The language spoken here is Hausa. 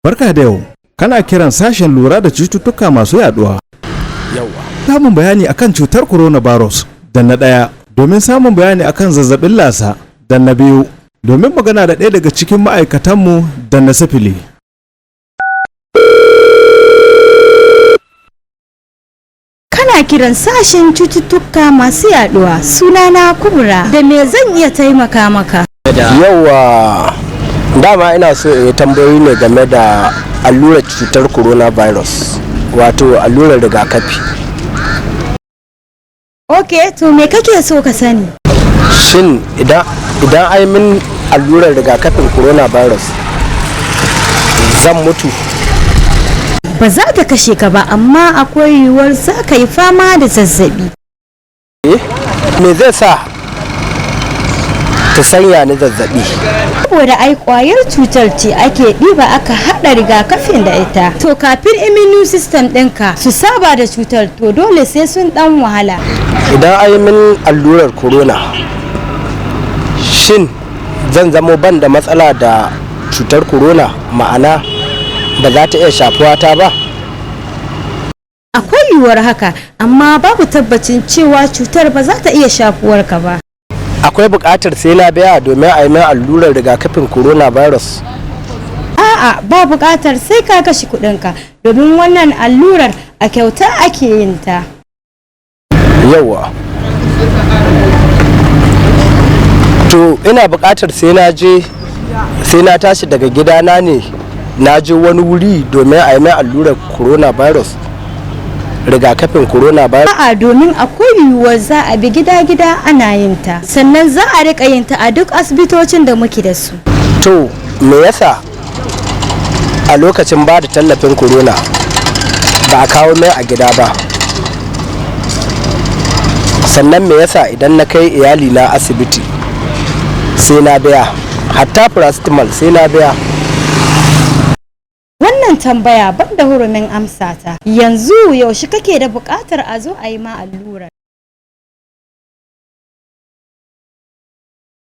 Barka da yau. Kana kiran sashen lura da cututtuka masu yaduwa. Yawa. Samun bayani akan cutar coronavirus, danna ɗaya. Domin samun bayani akan zazzabin lasa, danna biyu. Domin magana da ɗaya daga cikin ma'aikatanmu, danna 0. Kana kiran sashen cututtuka masu yaduwa, sunana Kubra, da me zan iya taimaka maka? Yawa, dama ina so in yi tambayoyi ne game da allurar cutar coronavirus, wato allurar rigakafi. Ok, to me kake so ka sani? Shin idan ai min allurar rigakafin coronavirus, zan mutu? Ba za ta kashe ka ba, amma akwai yiwuwar za ka yi fama da zazzabi. Eh, me zai sa ta sanya ni zazzabi? Saboda ai kwayar cutar ce ake ɗiba aka haɗa rigakafin da ita. To kafin immune system ɗinka su saba da cutar, to dole sai sun ɗan wahala. Idan ai min allurar corona, shin zan zamo ban da matsala da cutar corona, ma'ana ba za ta iya shafuwa ta ba? Akwai yiwuwar haka, amma babu tabbacin cewa cutar ba za ta iya shafuwar ka ba. Akwai buƙatar sai na biya domin a yi min allurar rigakafin coronavirus? A'a, ba buƙatar sai ka kashe kuɗinka, domin wannan allurar a kyauta ake yin ta. Yawa, to ina buƙatar sai na je, sai na tashi daga gidana ne na je wani wuri domin a yi min allurar coronavirus, rigakafin coronavirus? A'a, domin akwai yiwuwar za a bi gida-gida ana yin ta. Sannan za a riƙa yin ta a duk asibitocin da muke da su. To me yasa a lokacin ba da tallafin corona ba a kawo mai a gida ba? Sannan me yasa idan na kai iyali na asibiti sai na biya, hatta paracetamol sai na biya? Wannan tambaya ban da hurumin amsa ta. Yanzu yaushe kake da buƙatar a zo a yi ma allurar?